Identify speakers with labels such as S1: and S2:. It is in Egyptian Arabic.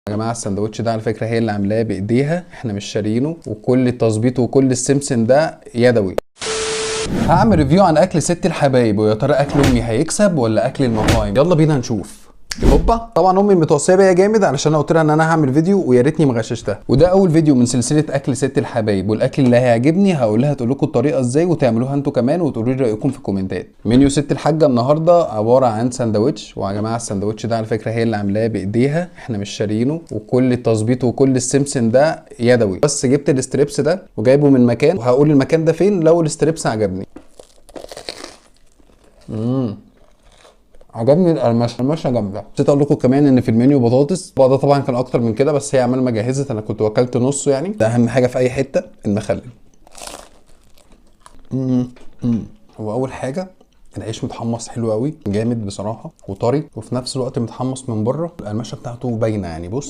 S1: يا جماعة السندوتش ده على فكرة هي اللي عاملاه بايديها، احنا مش شارينه، وكل التظبيط وكل السمسم ده يدوي. هعمل review عن اكل ست الحبايب، ويا ترى اكل امي هيكسب ولا اكل المطاعم؟ يلا بينا نشوف. هوبا، طبعا امي متوصيه بيا جامد علشان انا قلت لها ان انا هعمل فيديو، ويا ريتني ما غششتها. وده اول فيديو من سلسلة اكل ست الحبايب، والاكل اللي هيعجبني هقول لها تقول لكم الطريقة ازاي وتعملوها انتوا كمان، وتقولوا لي رايكم في الكومنتات. منيو ست الحاجة النهارده عبارة عن سندوتش، ويا جماعة السندوتش ده على فكرة هي اللي عاملاه بايديها، احنا مش شارينه، وكل التظبيط وكل السمسم ده يدوي. بس جبت ال strips ده وجايبه من مكان، وهقول المكان ده فين لو ال strips عجبني. عجبني القرمشه، القرمشه جامدة. نسيت اقول لكم كمان ان في المنيو بطاطس، ده طبعا كان اكتر من كده، بس هي عمال ما جهزت انا كنت وكلت نصه يعني. ده اهم حاجة في اي حتة، المخلل. هو اول حاجة العيش متحمص حلو قوي، جامد بصراحة وطري، وفي نفس الوقت متحمص من بره، القرمشه بتاعته باينة يعني. بص